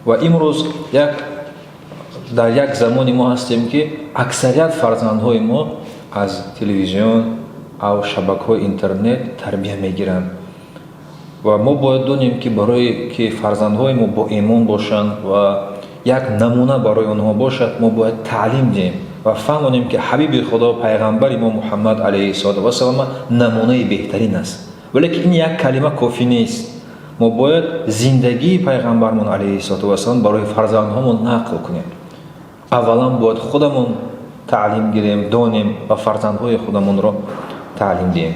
Ва имрӯз як дар як замони мо ҳастем, ки аксарият фарзандҳои мо аз телевизион ав шабакаҳои интернет тарбия мегиранд. Ва мо бояд донем, ки барое ки фарзандҳои мо бо имон бошанд ва як намуна барои онҳо бошад, мо бояд таълим диҳем ва фаҳмонем, ки ҳабиби Худо, пайғамбари мо Муҳаммад алайҳиссалоту вассалам намунаи беҳтарин аст. Валекин ин як калима кофӣ нест. Мо бояд зиндагии пайғамбармон алайҳиссалоту вассалам барои фарзандҳомон нақл кунем. Аввалан бояд худамон таълим гирем, донем ва фарзандҳои худамонро таълим диҳем.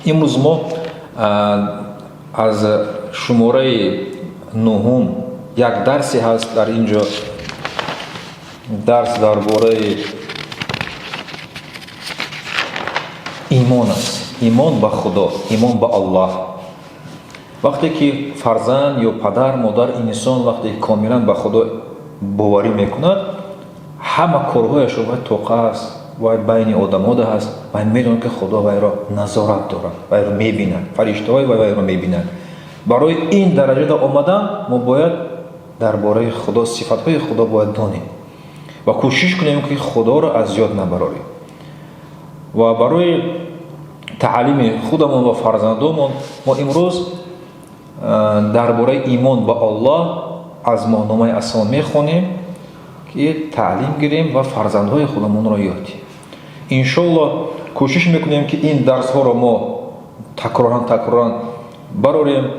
Имрӯз мо аз шумораи нуҳум як дарсе ҳаст. Дар ин ҷо дарс дар бораи имон аст, имон ба Худо, имон ба Аллоҳ. Вақте ки фарзанд ё падар, модар, инсон вақте ки комилан ба Худо боварӣ мекунад, ҳама корҳояшро вай тоқа аст, вай байни одамҳо ҳаст, вай медонад, ки Худо вайро назорат дорад, вайро мебинад, фариштаҳои вай вайро мебинад. Барои ин дараҷада омадан мо бояд дар бораи Худо, сифатҳои Худо бояд донем ва кӯшиш кунем, ки Худоро аз ёд набарорем. Ва барои таълими худамон ва фарзандомон мо имрӯз дар бораи имон ба Аллоҳ аз моҳномаи Аслом мехонем, ки таълим гирем ва фарзандҳои худамонро ёд диҳем. Иншоаллоҳ, кӯшиш мекунем, ки ин дарсҳоро мо такроран такроран барорем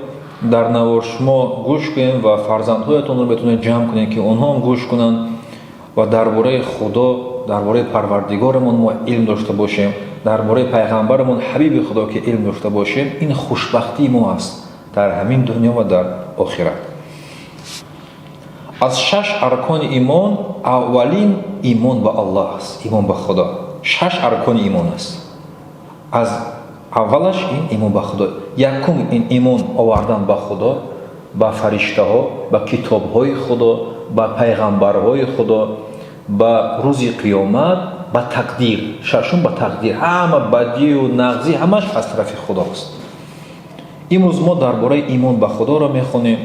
дар навор, шумо гӯш кунем ва фарзандҳоятонро метавонед ҷамъ кунед, ки онҳоам гӯш кунанд ва дар бораи Худо, дар бораи Парвардигорамон мо илм дошта бошем, дар бораи пайғамбарамон, ҳабиби Худо, ки илм дошта бошем. Ин хушбахтии мо аст дар ҳамин дунё ва дар охират. Аз шаш аркони имон аввалин имон ба Аллоҳ аст, имон ба Худо. Шаш аркони имон аст, аз аввалаш ин имон ба Худо. Якум ин имон овардан ба Худо, ба фариштаҳо, ба китобҳои Худо, ба пайғамбарҳои Худо, ба рӯзи қиёмат, ба тақдир. Шашум ба тақдир. Ҳама бадию нағзӣ ҳамаш аз тарафи Худост. Имрӯз мо дар бораи имон ба Худоро мехонем.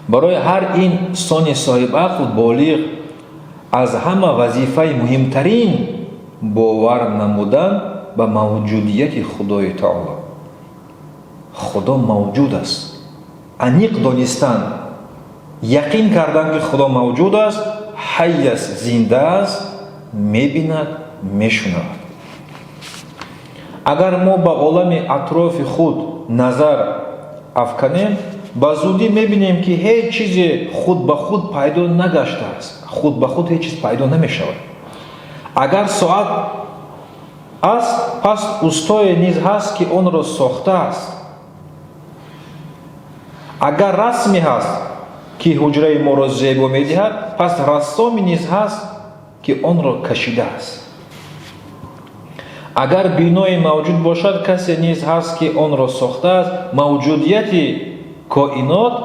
Барои ҳар инсони соҳибақл, болиғ аз ҳама вазифаи муҳимтарин бовар намудан ба мавҷудияти Худои Таоло. Худо мавҷуд аст, аниқ донистан, яқин кардан, ки Худо мавҷуд аст, ҳай аст, зинда аст, мебинад, мешунавад. Агар мо ба олами атрофи худ назар афканем, ба зудӣ мебинем, ки ҳеҷ чизе худ ба худ пайдо нагаштааст. Худ ба худ ҳеҷ чиз пайдо намешавад. Агар соат аст, пас устое низ ҳаст, ки онро сохтааст. Агар расме ҳаст, ки ҳуҷраи моро зебо медиҳад, пас рассоме низ ҳаст, ки онро кашидааст. Агар биное мавҷуд бошад, касе низ ҳаст, ки онро сохтааст. Мавҷудияти коинот,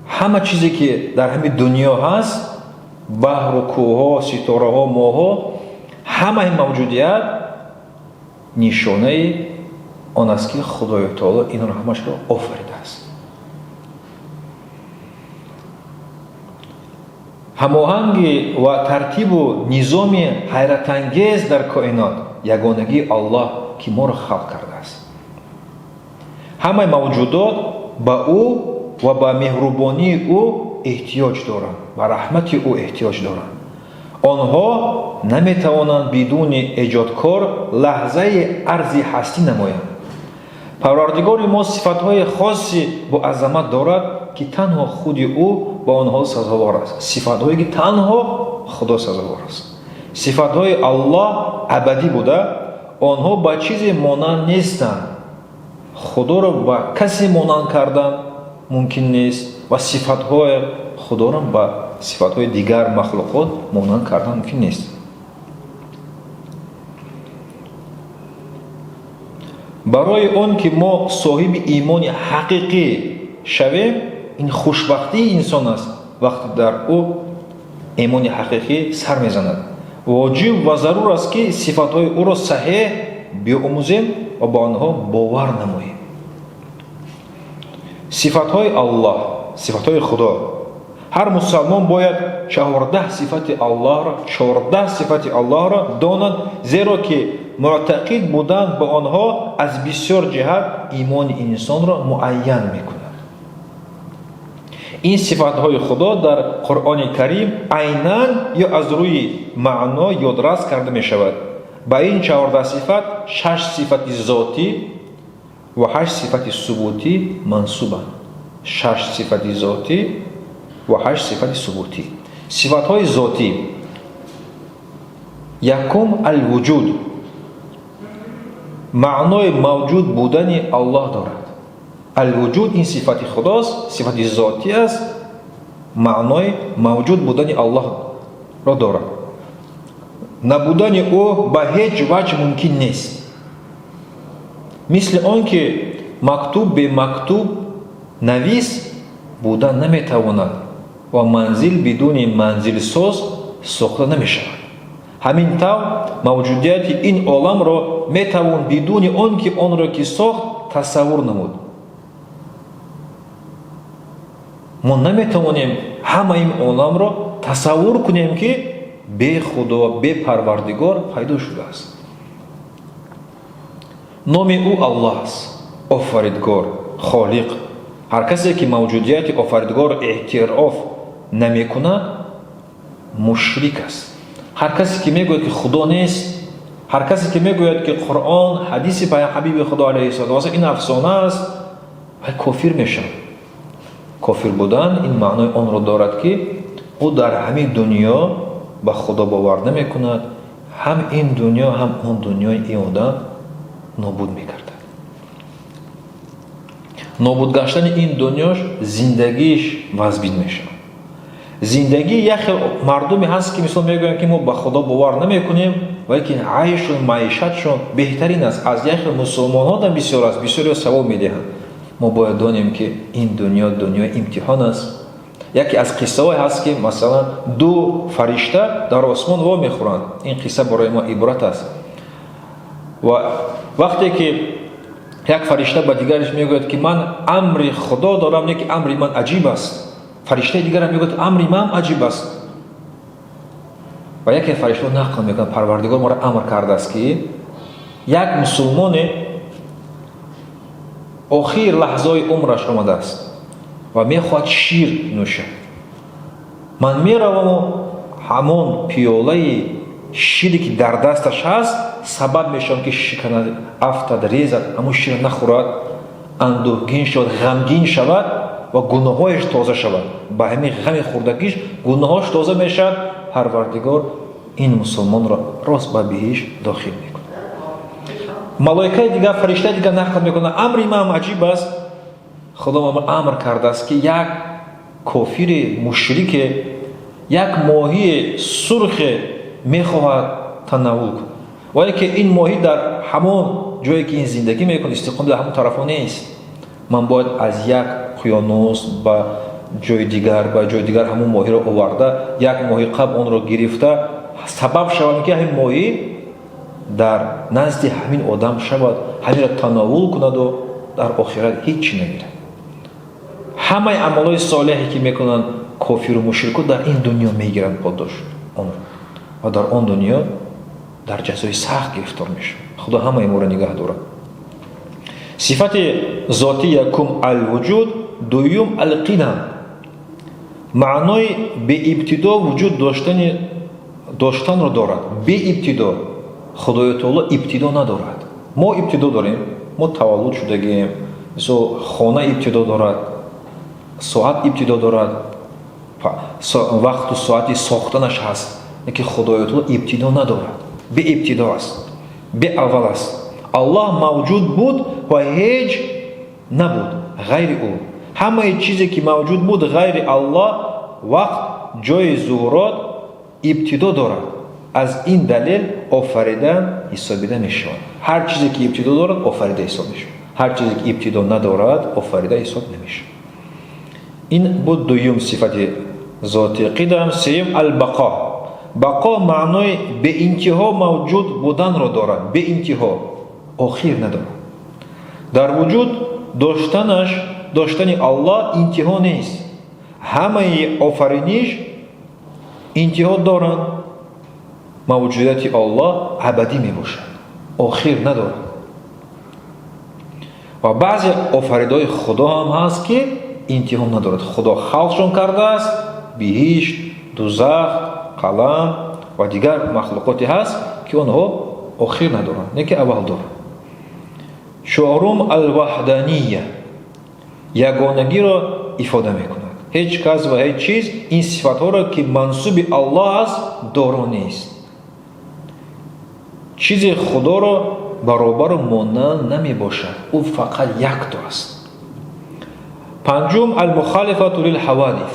ҳама чизе, ки дар ҳамин дунё ҳаст, баҳру кӯҳҳо, ситораҳо, моҳҳо, ҳамаи мавҷудият нишонаи он аст, ки Худои Таоло инро ҳамашро офаридааст. Ҳамоҳангӣ ва тартибу низоми ҳайратангез дар коинот ягонагии Аллоҳ, ки моро халқ кардааст. Ҳамаи мавҷудот ба ӯ ва ба меҳрубонии ӯ эҳтиёҷ доранд, ба раҳмати ӯ эҳтиёҷ доранд. Онҳо наметавонанд бидуни эҷодкор лаҳзаи арзи ҳастӣ намоянд. Парвардигори мо сифатҳои хоси боазамат дорад, ки танҳо худи ӯ ба онҳо сазовор аст. Сифатҳое, ки танҳо Худо сазовор аст. Сифатҳои Аллоҳ абадӣ буда, онҳо ба чизе монанд нестанд. Худоро ба касе монанд кардан мумкин нест ва сифатҳои Худоро ба сифатҳои дигар махлуқот монанд кардан мумкин нест. Барои он ки мо соҳиби имони ҳақиқӣ шавем, ин хушбахтии инсон аст, вақте дар ӯ имони ҳақиқӣ сар мезанад, воҷиб ва зарур аст, ки сифатҳои ӯро саҳеҳ биомӯзем ва ба онҳо бовар намоем. Сифатҳои Аллоҳ, сифатҳои Худо. Ҳар мусалмон бояд 14 сифати Аллоҳро, 14 сифати Аллоҳро донад, зеро ки муътақид будан ба онҳо аз бисёр ҷиҳат имони инсонро муайян мекунад. Ин сифатҳои Худо дар Қуръони Карим айнан ё аз рӯи маъно ёдрас карда мешавад. Ба ин 14 сифат шаш сифати зотӣ ва ҳашт сифати субутӣ мансубанд. Шаш сифати зотӣ ва ҳашт сифати субутӣ. Сифатҳои зотӣ: якум, алвуҷуд, маънои мавҷуд будани Аллоҳ дорад. Алвуҷуд ин сифати Худост, сифати зотӣ аст, маънои мавҷуд будани Аллоҳро дорад. Набудани ӯ ба ҳеҷ ваҷҳ мумкин нест, мисли он ки мактуб бе мактуб навис буда наметавонад ва манзил бидуни манзилсоз сохта намешавад. Ҳамин тавр, мавҷудияти ин оламро метавон бидуни он ки онро ки сохт тасаввур намуд. Мо наметавонем ҳама ин оламро тасаввур кунем, ки бе Худо, бе Парвардигор пайдо шудааст. Номи ӯ Аллоҳ аст, Офаридгор, Холиқ. Ҳар касе ки мавҷудияти Офаридгорро эътироф намекунад, мушрик аст. Ҳар касе ки мегӯяд, ки Худо нест, ҳар касе ки мегӯяд, ки Қуръон, ҳадиси ҳабиби Худо алайҳиссалоту вассалом ин афсона аст, вай кофир мешавад. Кофир будан ин маънои онро дорад, ки ӯ дар ҳамин дунё ба Худо бовар намекунад, ҳам ин дунё, ҳам он дунёи ин одам нобуд мекардад. Нобуд гаштани ин дунёш, зиндагиш вазбин мешавад. Зиндагии як хел мардуме ҳаст, ки мисол мегӯянд, ки мо ба Худо бовар намекунем, валекин айшу маишатшон беҳтарин аст аз як хел мусулмонҳо дам бисёр аст. Бисёриҳо савол медиҳанд. Мо бояд донем, ки ин дунё дунёи имтиҳон аст. Яке аз қиссаҳое ҳаст, ки масалан ду фаришта дар осмон во мехӯранд. Ин қисса барои мо ибрат аст. Ва вақте ки як фаришта ба дигараш мегӯяд, ки ман амри Худо дорам, не ки амри ман аҷиб аст, фариштаи дигарам мегӯяд, амри ман аҷиб аст. Ва яке фариштаҳо нақл мекунад: Парвардигор моро амр кардааст, ки як мусулмоне охир лаҳзаҳои умраш омадааст ва мехоҳад шир нӯшад. Ман мераваму ҳамон пиёлаи шире, ки дар дасташ ҳаст, сабаб мешавам, ки шиканад, афтад, резад, ҳамон шира нахӯрад, андӯҳгин шавад, ғамгин шавад ва гуноҳҳояш тоза шавад. Ба ҳамин ғами хӯрдагиш гуноҳҳош тоза мешавад. Парвардигор ин мусулмонро рост ба биҳишт дохил мекунад. Малоикаи дигар, фариштаи дигар нақл мекунад: амри ман аҷиб аст. Худо амр кардааст, ки як кофири мушрике як моҳии сурхе мехоҳад танаввул кунад, вале ки ин моҳӣ дар ҳамон ҷое, ки ин зиндагӣ мекунад, истиқом дар ҳамон тарафҳо нест. Ман бояд аз як қиёнус ба ҷои дигар, ба ҷои дигар ҳамон моҳиро оварда, як моҳи қабл онро гирифта, сабаб шавам, ки ҳамин моҳӣ дар назди ҳамин одам шавад, ҳаминро танаввул кунаду дар охират ҳеҷ чӣ нагирад. Ҳамаи амалҳои солеҳе, ки мекунанд кофиру мушрику, дар ин дунё мегиранд подош онро ва дар он дунё дар ҷазои сахт гирифтор мешаванд. Худо ҳамаи моро нигаҳ дорад. Сифати зотӣ якум алвуҷуд, дуюм алқидам, маънои беибтидо вуҷуд доштанро дорад. Беибтидо. Худои таоло ибтидо надорад. Мо ибтидо дорем, мо таваллуд шудагием. Мисол, хона ибтидо дорад, соат ибтидо дорад, вақту соати сохтанаш ҳаст. Лекин Худои таоло ибтидо надорад, беибтидо аст, беаввал аст. Аллоҳ мавҷуд буд ва ҳеҷ набуд ғайри ӯ. Ҳамаи чизе, ки мавҷуд буд ғайри Аллоҳ, вақт, ҷои зуҳурот ибтидо дорад. Аз ин далел офарида ҳисобида мешавад. Ҳар чизе, ки ибтидо дорад, офарида ҳисоб мешавад. Ҳар чизе, ки ибтидо надорад, офарида ҳисоб намешавад. Ин буд дуюм сифати зоти қидам. Сеюм албақо. Бақо маънои беинтиҳо мавҷуд буданро дорад. Беинтиҳо, охир надорад. Дар вуҷуд доштанаш, доштани Аллоҳ интиҳо нест. Ҳамаи офариниш интиҳо доранд. Мавҷудияти Аллоҳ абадӣ мебошад, охир надорад. Ва баъзе офаридаҳои Худо ҳам ҳаст, ки интиҳо надорад. Худо халқшон кардааст, биҳишт, дузах, қалам ва дигар махлуқоте ҳаст, ки онҳо охир надоранд, не ки аввал доранд. Чорум, алваҳдания, ягонагиро ифода мекунад. Ҳеҷ кас ва ҳеҷ чиз ин сифатҳоро, ки мансуби Аллоҳ аст, доро нест. Чизе Худоро баробару монанд намебошад, ӯ фақат якто аст. Панҷум, алмухалифату лилҳавадиф,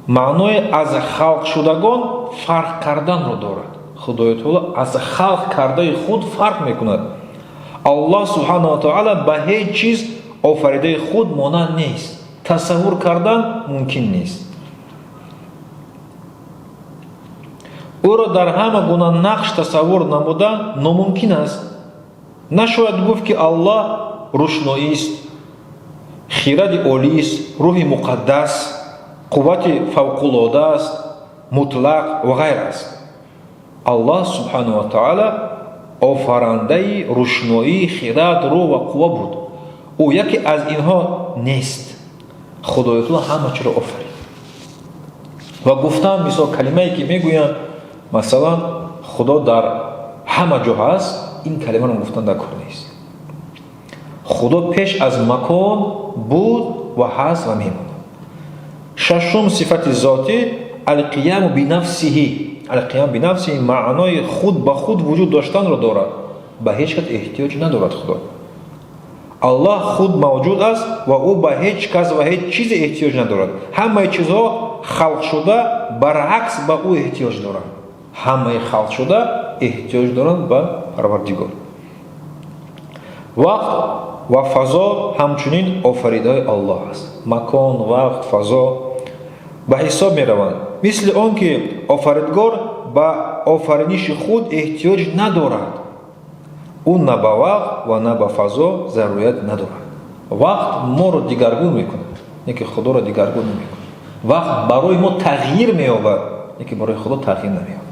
маънои аз халқшудагон фарқ карданро дорад. Худои таоло аз халқ кардаи худ фарқ мекунад. Аллоҳ субҳанаҳу ва таала ба ҳеҷ чиз офаридаи худ монанд нест, тасаввур кардан мумкин нест. Ӯро дар ҳама гуна нақш тасаввур намудан номумкин аст. Нашояд гуфт, ки Аллоҳ рӯшноист, хиради олист, рӯҳи муқаддас, қуввати фавқулода аст, мутлақ ва ғайр аст. Аллоҳ субҳанаҳу ва таала офарандаи рӯшноӣ, хирад, рӯҳ ва қувва буд. Ӯ яке аз инҳо нест. Худои таоло ҳама чиро офарид. Ва гуфтан, мисол, калимае ки мегӯянд, масалан, Худо дар ҳама ҷо ҳаст, ин калимаро гуфтан дар кор нест. Худо пеш аз макон буд ва ҳаст ва мемонад. Шашум, сифати зотӣ, алқияму бинафсиҳи. Алқиям бинафсиҳи маънои худ ба худ вуҷуд доштанро дорад, ба ҳеҷ кас эҳтиёҷ надорад. Худо Аллоҳ худ мавҷуд аст ва ӯ ба ҳеҷ кас ва ҳеҷ чизе эҳтиёҷ надорад. Ҳамаи чизҳо халқшуда баръакс ба ӯ эҳтиёҷ доранд. Ҳамаи халқшуда эҳтиёҷ доранд ба Парвардигор. Вақт ва фазо ҳамчунин офаридаҳои Аллоҳ аст. Макон, вақт, фазо ба ҳисоб мераванд, мисли он ки офаридгор ба офариниши худ эҳтиёҷ надорад. Ӯ на ба вақт ва на ба фазо зарурият надорад. Вақт моро дигаргун мекунад, не ки Худоро дигаргун намекунад. Вақт барои мо тағйир меёбад, не ки барои Худо тағйир намеёбад.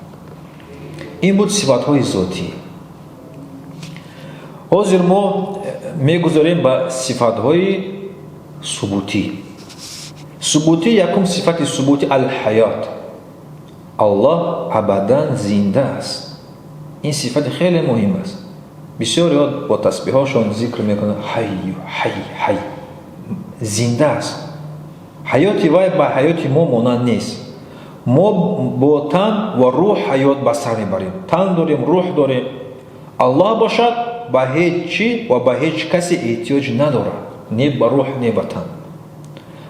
Ин буд сифатҳои зотӣ. Ҳозир мо мегузорем ба сифатҳои субутӣ. Субутӣ, якум сифати субутӣ, алҳаёт. Аллоҳ абадан зинда аст. Ин сифати хеле муҳим аст. Бисёриҳо бо тасбиҳошон зикр мекунанд: ҳайю, ҳай, ҳай. Зинда аст. Ҳаёти вай ба ҳаёти мо монанд нест. Мо бо тан ва рӯҳ ҳаёт ба сар мебарем, тан дорем, рӯҳ дорем. Аллоҳ бошад, ба ҳеҷ чӣ ва ба ҳеҷ касе эҳтиёҷ надорад, не ба рӯҳ, не ба тан.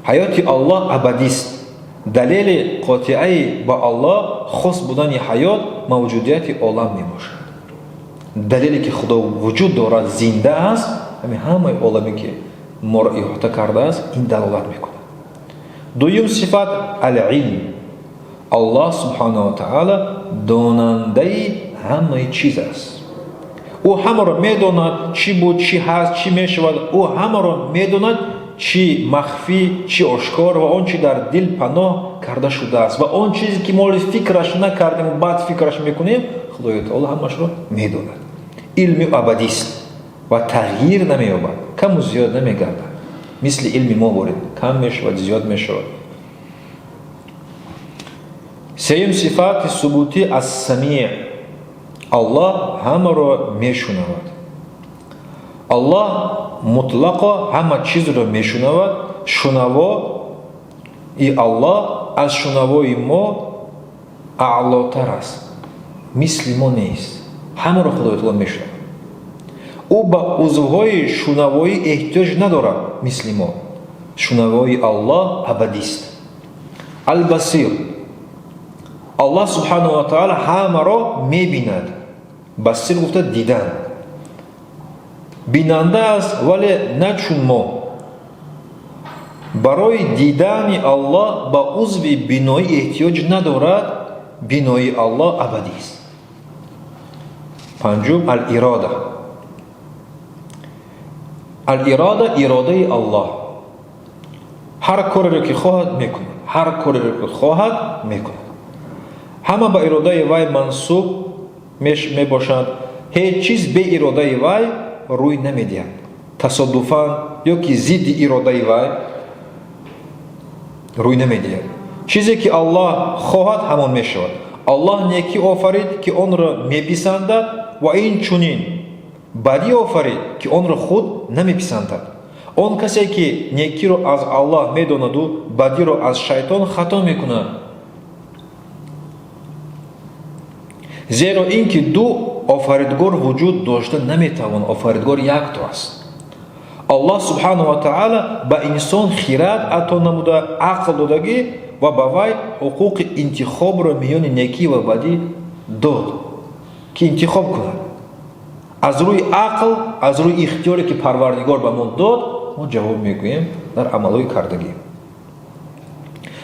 Ҳаёти Аллоҳ абадист. Далели қотиаи ба Аллоҳ хос будани ҳаёт мавҷудияти олам мебошад. Далеле ки Худо вуҷуд дорад, зинда аст, ҳамин ҳамаи оламе, ки моро иҳота кардааст, ин далолат мекунад. Дуюм сифат, алилм. Аллоҳ субҳанаҳу ва таала донандаи ҳамаи чиз аст. Ӯ ҳамаро медонад: чӣ буд, чӣ ҳаст, чӣ мешавад. Ӯ ҳамаро медонад, чӣ махфӣ, чӣ ошкор, ва он чӣ дар дил паноҳ карда шудааст, ва он чизе ки мо фикраш накардем, баъд фикраш мекунем, Худои таоло ҳамашро медонад. Илми абадист ва тағйир намеёбад, каму зиёд намегардад, мисли илми мо боред, кам мешавад, зиёд мешавад. Сеюм сифати субутӣ, ас-самиъ. Аллоҳ ҳамаро мешунавад. Аллоҳ мутлақо ҳама чизро мешунавад. Шунавои Аллоҳ аз шунавои мо аълотар аст, мисли мо нест. Ҳамаро Худои таоло мешунавад. Ӯ ба узвҳои шунавоӣ эҳтиёҷ надорад, мисли мо. Шунавои Аллоҳ абадист. Албасир. Аллоҳ субҳанаҳу ва таала ҳамаро мебинад. Басир гуфта дидан. Бинанда аст, вале на чун мо. Барои дидани Аллоҳ ба узви биноӣ эҳтиёҷ надорад. Биноии Аллоҳ абадист. Панҷум, алирода. Алирода, иродаи Аллоҳ. Ҳар кореро ки хоҳад, мекунад. Ҳар кореро ки хоҳад, мекунад. Ҳама ба иродаи вай мансуб мебошанд. Ҳеҷ чиз бе иродаи вай рӯй намедиҳад. Тасодуфан ё ки зидди иродаи вай рӯй намедиҳад. Чизе ки Аллоҳ хоҳад, ҳамон мешавад. Аллоҳ некӣ офарид, ки онро меписандад, ва инчунин бадӣ офарид, ки онро худ намеписандад. Он касе ки некиро аз Аллоҳ медонаду бадиро аз шайтон, хато мекунад, зеро ин ки ду офаридгор вуҷуд дошта наметавонад. Офаридгор якто аст. Аллоҳ субҳанаҳу ва таъала ба инсон хирад ато намуда, ақл додагӣ ва ба вай ҳуқуқи интихобро миёни некӣ ва бадӣ дод, ки интихоб кунад. Аз рӯи ақл, аз рӯи ихтиёре ки Парвардигор ба мо дод, мо ҷавоб мегӯем дар амалҳои кардагӣ.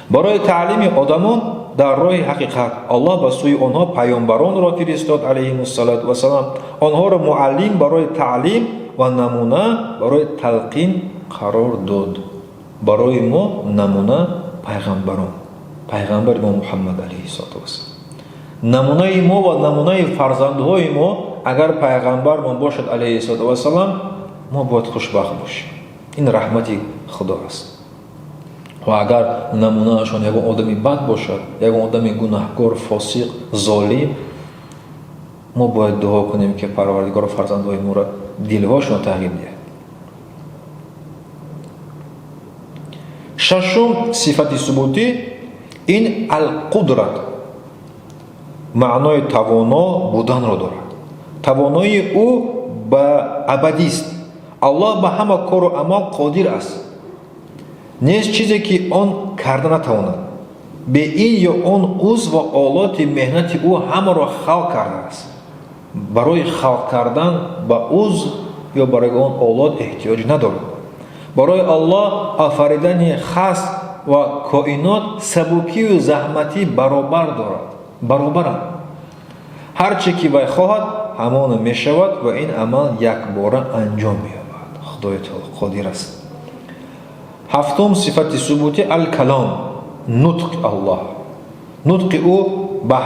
Барои таълими одамон дар роҳи ҳақиқат Аллоҳ ба сӯи онҳо паёмбаронро фиристод, алайҳимуссалоту вассалам. Онҳоро муаллим барои таълим ва намуна барои талқин қарор дод. Барои мо намуна пайғамбарон, пайғамбари мо Муҳаммад алайҳиссалоту вассалам намунаи мо ва намунаи фарзандҳои мо. Агар пайғамбармон бошад, алайҳиссалоту вассалам, мо бояд хушбахт бошем. Ин раҳмати Худо аст. Ва агар намунаашон ягон одами бад бошад, ягон одами гунаҳкор, фосиқ, золим, мо бояд дуо кунем, ки Парвардигор фарзандҳои моро дилҳошон тағйир диҳад. Шашум сифати субутӣ ин Алқудрат маънои тавоно буданро дорад. Тавоноии ӯ ба абадист. Аллоҳ ба ҳама кору амал қодир аст. Нест чизе, ки он карда натавонад. Бе ин ё он узв ва олоти меҳнати ӯ ҳамаро халқ кардааст. Барои халқ кардан ба узв ё барои он олот эҳтиёҷ надорад. Барои Аллоҳ офаридани хас ва коинот сабукию заҳматӣ баробар дорад, баробаранд. Ҳар чӣ ки вай хоҳад, ҳамоно мешавад ва ин амал якбора анҷом меёбад. Худои таоло қодир аст. Ҳафтум сифати субутӣ Алкалом, нутқи Аллоҳ. Нутқи ӯ ба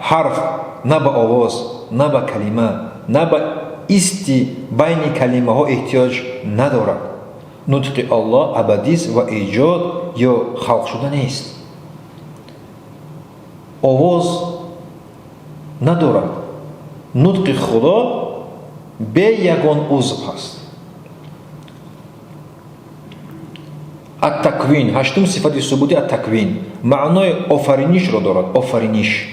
ҳарф, на ба овоз, на ба калима, на ба исти байни калимаҳо эҳтиёҷ надорад. Нутқи Аллоҳ абадист ва эҷод ё халқшуда нест, овоз надорад. Нутқи Худо бе ягон узв ҳаст. Аттаквин, ҳаштум сифати субути Аттаквин маънои офаринишро дорад. Офариниш.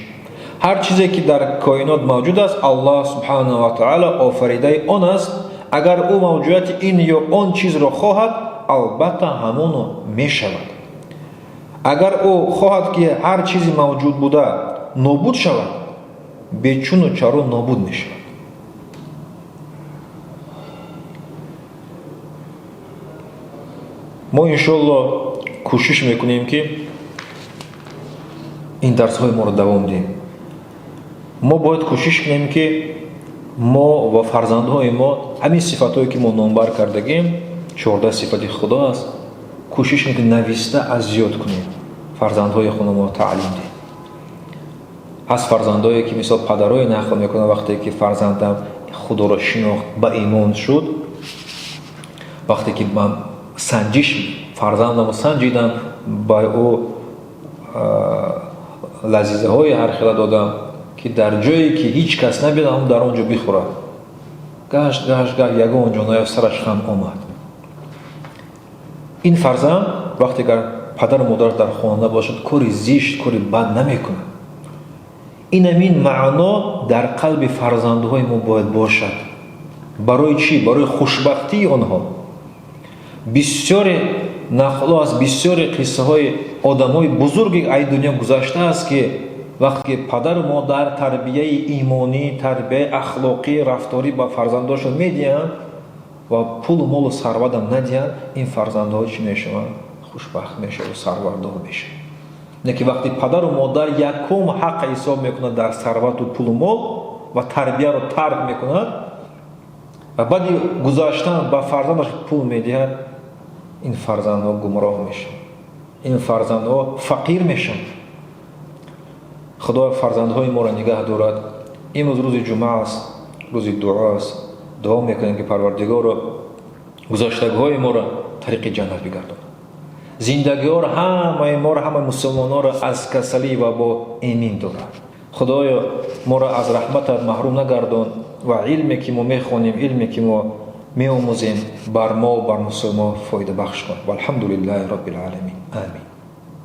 Ҳар чизе ки дар коинот мавҷуд аст, Аллоҳ субҳанаҳу ва таъала офаридаи он аст. Агар ӯ мавҷудияти ин ё он чизро хоҳад, албатта ҳамоно мешавад. Агар ӯ хоҳад, ки ҳар чизи мавҷуд буда нобуд шавад, бечуну чаро нобуд мешавад. Мо иншоалло кӯшиш мекунем, ки ин дарсҳои моро давом диҳем. Мо бояд кӯшиш кунем, ки мо ва фарзандҳои мо ҳамин сифатҳое, ки мо номбар кардагем, 14 сифати Худо аст, кӯшиш кунем, ки нависта аз ёд кунем, фарзандҳои худро таълим диҳем. Ҳаст фарзандое, ки мисол падарое нақл мекунанд: вақте ки фарзандам Худоро шинохт, ба имон шуд, вақте ки ман санҷиш фарзандамро санҷидам, ба ӯ лазизаҳои ҳархела додам, ки дар ҷое ки ҳеҷ кас набинад, ҳам дар он ҷо бихӯрад. Гашт, гашт, гашт, ягон ҷо наёфт, сараш хам омад. Ин фарзанд вақте гар падару модараш дар хона набошад, кори зишт, кори бад намекунад. Инамин маъно дар қалби фарзандҳои мо бояд бошад. Барои чӣ? Барои хушбахтии онҳо. Бисёре нақлҳо аст, бисёре қиссаҳои одамҳои бузурге ай дунё гузаштааст, ки вақте ки падару модар тарбияи имонӣ, тарбияи ахлоқӣ, рафторӣ ба фарзандошон медиҳанд ва пулу молу сарватам надиҳанд, ин фарзандҳо чӣ мешаванд? Хушбахт мешавад, сарватдор мешавад. Не ки вақте падару модар якум ҳаққа ҳисоб мекунад дар сарвату пулу мол ва тарбияро тарк мекунад ва баъди гузаштан ба фарзандаш пул медиҳад, ин фарзандҳо гумроҳ мешаванд. Ин фарзандҳо фақир мешаванд. Худо фарзандҳои моро нигаҳ дорад. Имрӯз рӯзи ҷумъа аст, рӯзи дуо аст. Дуо мекунем, ки Парвардигоро гузаштагиҳои моро тариқи ҷаннат бигардонад, зиндагиҳоро, ҳамаи моро, ҳамаи мусулмононро аз касалӣ вабо эмин дорад. Худоё, моро аз раҳматат маҳрум нагардон ва илме, ки мо мехонем, илме, ки мо меомӯзем, бар мо, бар мусулмон фоидабахш кун. Валҳамду лиллаҳи роббил оламин. Амин.